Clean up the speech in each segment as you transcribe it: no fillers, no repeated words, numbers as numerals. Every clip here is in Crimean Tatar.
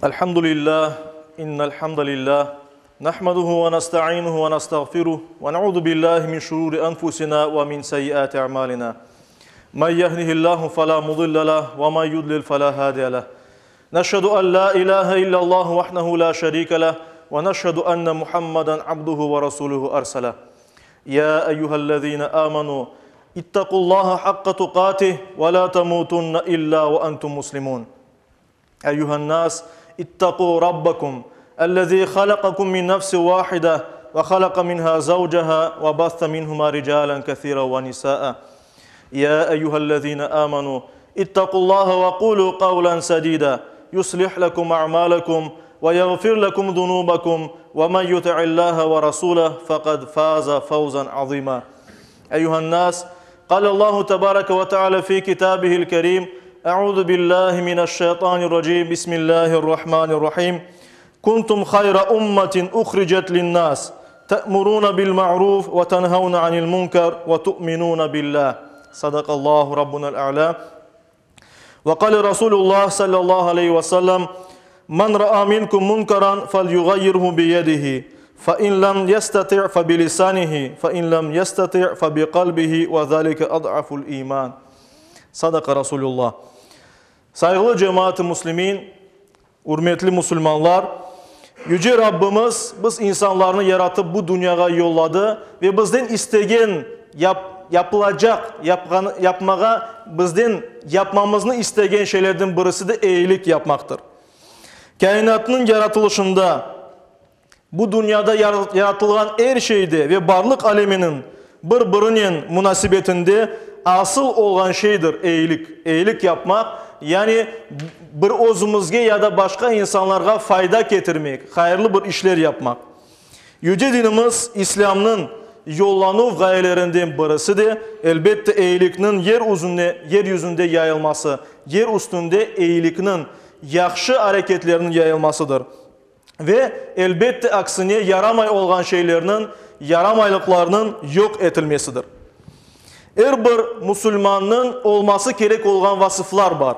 الحمد لله إن الحمد لله نحمده ونستعينه ونستغفره ونعوذ بالله من شرور أنفسنا ومن سيئات أعمالنا من يهده الله فلا مضل له ومن يضلل فلا هادي له نشهد أن لا إله إلا الله وحده لا شريك له ونشهد أن محمدا عبده ورسوله أرسله يا أيها الذين آمنوا اتقوا الله حق تقاته ولا تموتن إلا وأنتم مسلمون أيها الناس اتقوا ربكم الذي خلقكم من نفس واحدة وخلق منها زوجها وبث منهما رجالا كثيرا ونساء يا أيها الذين آمنوا اتقوا الله وقولوا قولا سديدا يصلح لكم أعمالكم ويغفر لكم ذنوبكم ومن يطع الله ورسوله فقد فاز فوزا عظيما أيها الناس قال الله تبارك وتعالى في كتابه الكريم أعوذ بالله من الشيطان الرجيم بسم الله الرحمن الرحيم كنتم خير أمة أخرجت للناس تأمرون بالمعروف وتنهون عن المنكر وتؤمنون بالله صدق الله ربنا الأعلى وقال رسول الله صلى الله عليه وسلم من رأى منكم منكرا فليغيره بيده فإن لم يستطع فبلسانه فإن لم يستطع فبقلبه وذلك أضعف الإيمان صدق رسول الله Sayğılı cemaat-ı muslimin, ürmetli musulmanlar, Yüce Rabbimiz biz insanlarnı yaratıp bu dünyağa yolladı ve bizden istegen, yap, yapılacaq, yapqan, yapmağa bizden yapmamıznı istegen şeylerden birisi de eyilik yapmaqtır. Kâinatnıñ yaratılışında, Bu dünyada yaratılğan er şeyde ve barlıq aleminiñ bir-birinen munasebetinde asıl olğan şeydir eyilik, eyilik yapmaq, yani bir özümizge ya da başqa insanlarğa fayda ketirmek, hayırlı bir işler yapmaq. Yüce dinimiz İslâmnıñ yollanuv ğayelerinden birisi de, elbette, eyilikniñ yer yüzünde yayılması, yer üstünde eyilikniñ, yahşı areketlerniñ yayılmasıdır. Ve, elbette, aksine, yaramay olğan şeylerniñ, yaramaylıqlarnıñ yoq etilmesidir. Er bir musulmannıñ olması kerek olğan vasıflar bar.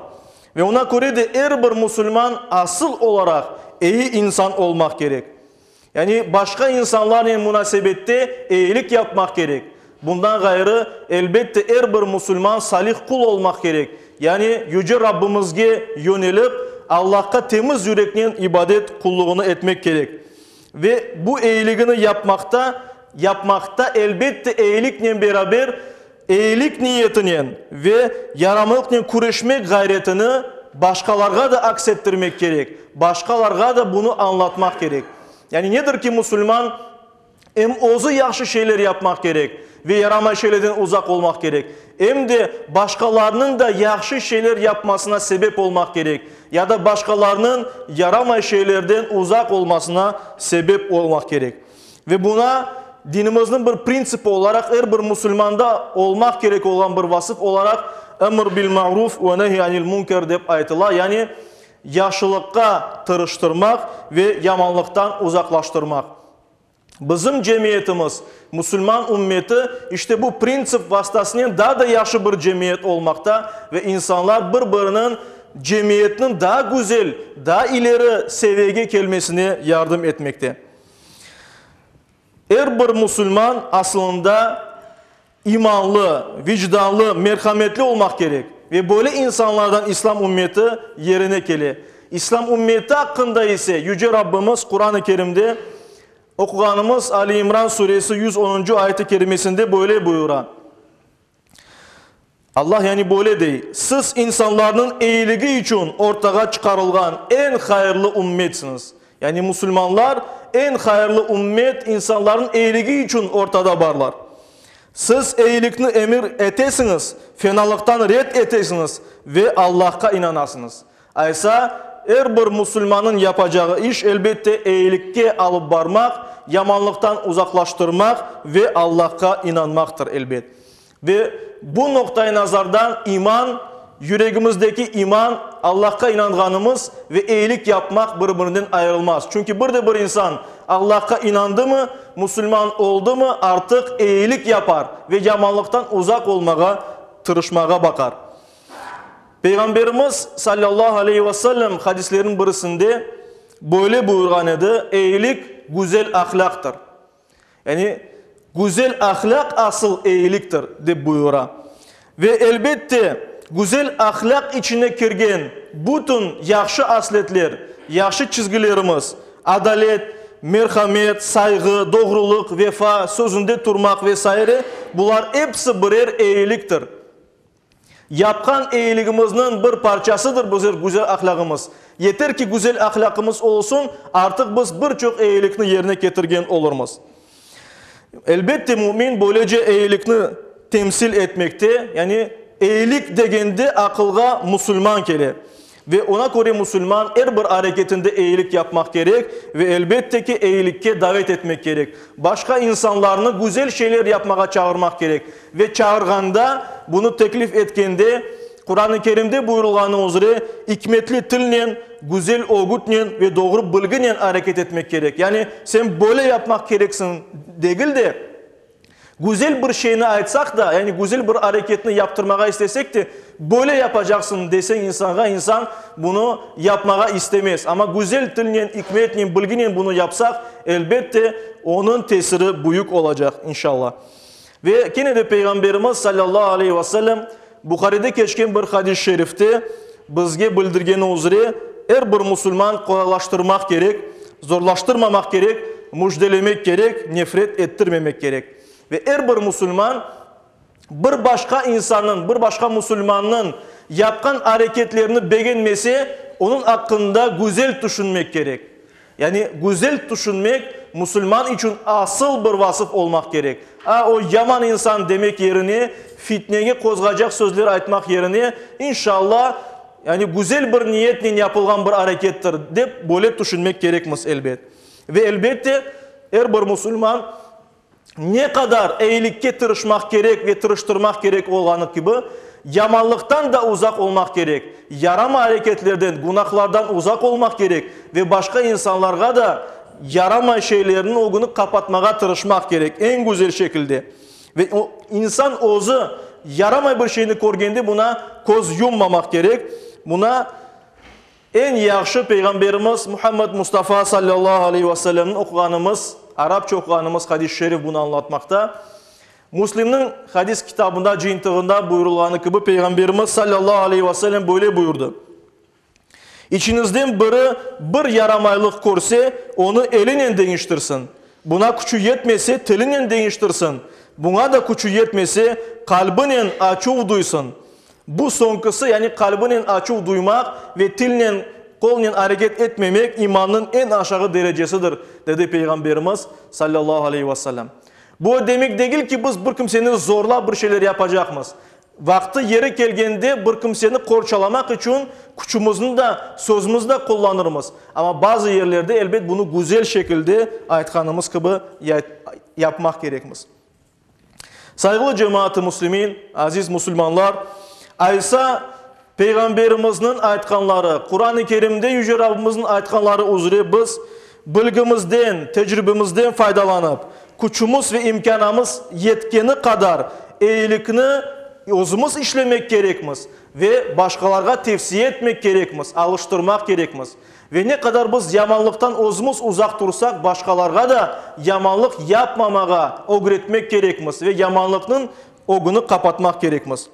Ve oña köre de er bir musulman asıl olaraq eyi insan olmaq kerek. Yani başqa insanlarnen munasebette eyilik yapmaq kerek. Bundan ğayrı, elbette, er bir musulman salih qul olmaq kerek, yani Yüce Rabbimizge yönelip, Allahqa temiz yüreknen ibadet qulluğını etmek kerek. Ve bu eyiligini yapmaqta, yapmaqta, elbette, eyiliknen beraber, eyilik niyetinen ve yaramlıqnen küreşmek ğayretini başqalarğa da aks ettirmek kerek, başqalarğa da bunı añlatmaq kerek. Yani nedir ki, musulman Em özü yahşı şeyler yapmaq kerek ve yaramay şeylerden uzaq olmaq kerek, em de başqalarınıñ da yahşı şeyler yapmasına sebep olmaq kerek ya da başqalarınıñ yaramay şeylerden uzaq olmasına sebep olmaq kerek. Ve buña dinimizniñ bir printsipi olaraq, er bir musulmanda olmaq kerek olğan bir vasıf olaraq emr bil ma'ruf ve nehy anil münker dep aytıla, yani yahşılıqqa tırıştırmaq ve yamanlıqtan uzaqlaştırmaq. Bizim cemiyetimiz, musulman ümmeti, işte bu printsip vastasınen daa da yahşı bir cemiyet olmaqta ve insanlar bir-biriniñ cemiyetniñ daa güzel, daa ileri seviyege kelmesine yardım etmekte. Er bir musulman asılında imanlı, vicdanlı, merhametli olmaq kerek ve böyle insanlardan İslam ümmeti yerine kele. İslam ümmeti aqqında ise Yüce Rabbimiz Quran-ı Kerimde oquğanımız Ali İmran suresi 110-ncı ayet-i kerimesinde böyle buyura, Allah yani böyle dey, Siz insanlarnıñ eyiligi içün ortağa çıqarılğan eñ hayırlı ümmetsiñiz. Yani musulmanlar eñ hayırlı ümmet, insanlarnıñ eyiligi içün ortada barlar. Siz eyilikni emir etesiñiz, fenalıqtan red etesiñiz ve Allahqa inanasıñız. Aysa, er bir musulmannıñ yapacağı iş, elbette, eyilikke alıp barmaq, yamanlıqtan uzaqlaştırmaq ve Allahqa inanmaqtır, elbet. Ve bu noqtai nazardan iman, yüregimizdeki iman, Allahqa inanğanımız ve eyilik yapmaq bir-birinden ayırılmaz. Çünki bir de bir insan Allahqa inandımı, musulman oldımı, artıq eyilik yapar ve yamanlıqtan uzaq olmağa tırışmağa baqar. Peyğamberimiz, salâllahu aleyhi ve sellem, hadisleriniñ birisinde böyle buyurğan edi, Eyilik, güzel ahlâqtır. Yani, güzel ahlâq asıl eyiliktir, dep buyura. Ve, elbette, güzel ahlâq içine kirgen bütün yahşı asletler, yahşı çizgilerimiz, adalet, merhamet, sayğı, doğrulıq, vefa, sözünde turmaq ve saire, bular episi birer eyiliktir. Yapqan eyiligimizniñ bir parçasıdır bizim güzel ahlâqımız. Yeter ki, güzel ahlâqımız olsun, artıq biz bir çoq eyilikni yerine ketirgen olurmız. Elbette, mümin böylece eyilikni temsil etmekte, yani eyilik degende aqılğa musulman kele. Ve oña köre musulman er bir areketinde eyilik yapmaq kerek ve elbette ki, eyilikke davet etmek kerek. Başqa insanlarnı güzel şeyler yapmağa çağırmaq kerek. Ve çağırğanda, bunı teklif etkende, Quran-ı Kerimde buyurılğanı üzre, ikmetli tilnen, güzel ögütnen ve doğru bilginen areket etmek kerek. Yani, sen böyle yapmaq kereksiñ degil de, Güzel bir şeyni aytsaq da, yani güzel bir areketni yaptırmağa istesek de, böyle yapacaqsıñ deseñ insanğa, insan bunı yapmağa istemez. Amma güzel tilnen, ikmetnen, bilginen bunı yapsaq, elbette, onıñ tesiri büyük olacaq, inşallah. Ve kene de Peyğamberimiz, salâllahu aleyhi ve sellem, Buharide keçken bir hadis-i şerifte bizge bildirgeni üzre, er bir musulman qolaylaştırmaq kerek, zorlaştırmamaq kerek, müjdelemek kerek, nefret ettirmemek kerek. Ve er bir musulman bir başqa insannıñ, bir başqa musulmannıñ yapqan areketlerini begenmese, onıñ aqqında güzel tüşünmek kerek. Yani güzel tüşünmek musulman içün asıl bir vasıf olmaq kerek. A, o yaman insan demek yerine, fitnege qozğacaq sözler aytmaq yerine, inşalla, yani güzel bir niyetnen yapılğan bir arekettir, dep böyle tüşünmek kerekmiz, elbet. Ve elbette, er bir musulman Ne qadar eyilikke tırışmaq kerek ve tırıştırmaq kerek olğanı kibi, yamanlıqtan da uzaq olmaq kerek, yaramay areketlerden, günahlardan uzaq olmaq kerek ve başqa insanlarğa da yaramay şeylerniñ ögüni qapatmağa tırışmaq kerek eñ güzel şekilde. Ve insan özü yaramay bir şeyni körgende buna köz yummamaq kerek, buna Eñ yahşı Peyğamberimiz Muhammed Mustafa sallallahu aleyhi ve sellemniñ oquğanımız, arapça oquğanımız hadis-i şerif bunı añlatmaqta. Müslimniñ hadis kitabında, cıyıntığında buyurılğanı kibi, Peyğamberimiz sallallahu aleyhi ve sellem böyle buyurdı, İçiñizden biri bir yaramaylıq körse, onı elinen deñiştirsin. Buna küçü yetmese, tilinen deñiştirsin. Buña da küçü yetmese, qalbinen açuv duysın. Bu soñkisi, yani qalbinen açuv duymaq ve tilnen, qolnen areket etmemek imannıñ eñ aşağı derecesidir, dedi Peyğamberimiz, sallallahu aleyhi ve sellem. Bu demek degil ki, biz bir kimseni zorlap bir şeyler yapacaqmız. Vaqtı, yeri kelgende bir kimseni qorçalamaq içün küçümizni da, sözümizni de qullanırmız. Amma bazı yerlerde, elbet, bunı güzel şekilde, aytqanımız kibi, yapmaq kerekmiz. Sayğılı cemaat-ı müslimin, aziz musulmanlar, aysa Peyğamberimizniñ aytqanları, Quran-ı Kerimde Yüce Rabbimizniñ aytqanları üzre biz bilgimizden, tecribemizden faydalanıp, küçümiz ve imkânamız yetkeni qadar eyilikni özümiz işlemek kerekmiz ve başqalarğa tevsiye etmek kerekmiz, alıştırmaq kerekmiz. Ve ne qadar biz yamanlıqtan özümiz uzaq tursaq, başqalarğa da yamanlıq yapmamağa ögretmek kerekmiz ve yamanlıqnıñ ögüni qapatmaq kerekmiz.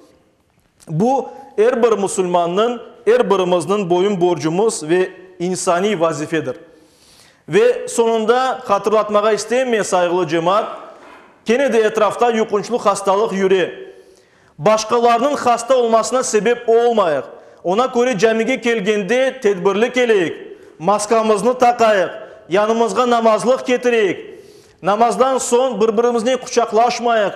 Bu, er bir musulmannıñ, er birimizniñ boyun borcumız ve insaniy vazifedir. Ve soñunda hatırlatmağa isteyim men, sayğılı cemaat, kene de etrafta yuqunçlı hastalıq yüre. Başqalarnıñ hasta olmasına sebep olmayıq. Oña köre camige kelgende tedbirli keleyik, maskamıznı taqayıq, yanımızğa namazlıq ketireyik. Namazdan soñ bir-birimiznen quçaqlaşmayıq,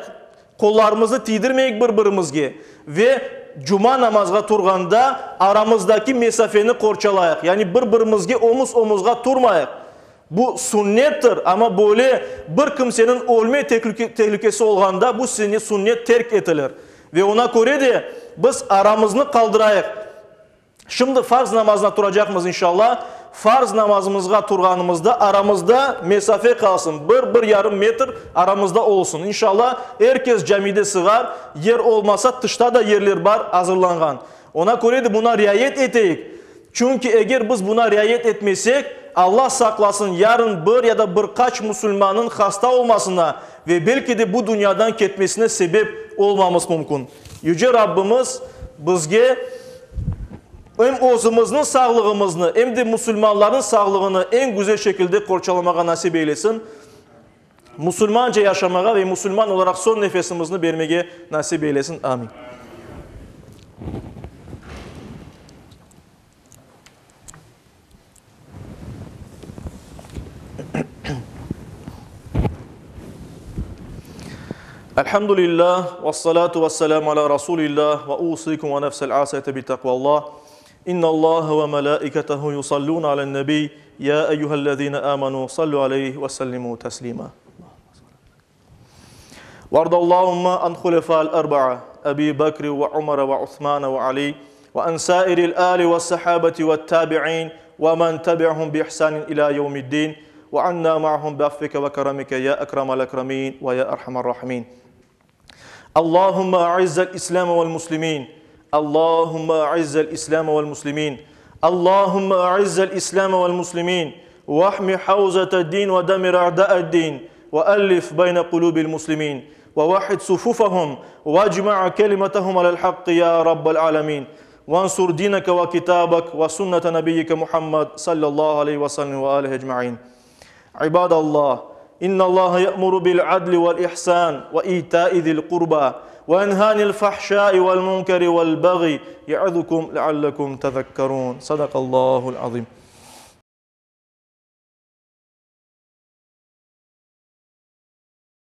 qollarımıznı tiydirmeyik bir-birimizge ve cuma namazğa turğanda aramızdaki mesafeni qorçalayıq, yani bir-birimizge omuz-omuzğa turmayıq. Bu sünnettir, amma böyle bir kimseniñ ölme telükesi olğanda bu sünnet terk etilir. Ve oña köre de biz aramıznı qaldırayıq. Şimdi farz namazına turacaqmız, inşallah. Farz namazımızğa turğanımızda aramızda mesafe qalsın, bir, bir yarım metr aramızda olsun. İnşallah, er kes camide sığar, yer olmasa, tışta da yerler bar azırlanğan. Oña köre de buña riayet eteyik. Çünki eger biz buña riayet etmesek, Alla saqlasın, yarın bir ya da bir qaç musulmannıñ hasta olmasına ve belki de bu dünyadan ketmesine sebep olmamız mümkün. Yüce Rabbimiz bizge em özümizniñ sağlığımıznı, em de musulmanlarnıñ sağlığını eñ güzel şekilde qorçalamağa nasip eylesin. Musulmanca yaşamağa ve musulman olaraq soñ nefesimizni bermege nasip eylesin. Amin. Elhamdülillah, vessalatu vesselamu ala Rasulillah, ve usikum ve nefsel asiyete bi taqvallah. İnnallâhe ve melâiketehu yusallûne alen-nebiy, ya eyyühellezîne âmenû sallu aleyhi ve sellimû teslîmâ. Vardallâhümme an hulefâ'l erba'a, Ebî Bekri ve Umere ve Usmane ve Alî, ve an sâiril âli ve's-sahâbeti ve't-tâbi'în ve men tebi'ahum bi-ihsânin ilâ yevmiddîn, ve annâ ma'ahum bi'afvike ve keremike ya ekremel ekremîn ve ya erhamer râhimîn. Allahümme a'izzel İslâme vel muslimîn. Allahümme a'izzel İslâme vel muslimîn. Allahümme a'izzel İslâme vel muslimîn. Vahmi havzete-din ve demir a'da'ed-din. Ve ellif beyne kulûbil muslimîn. Ve vahhid sufufahum. Vecma'a kelimetehum alel hakkı ya Rabbel alemin. Vansur dineke ve kitabek ve sünnete nebiyyike Muhammed sallallahu aleyhi ve sellem ve alihi ecmaîn. İbadallah, İnnallaha ye'muru bil adli vel ihsan ve ita'i zil qurba ve yenha anil fahşai vel munkeri vel baghi ye'izukum leallekum tezekkerun. Sadakallahul azim.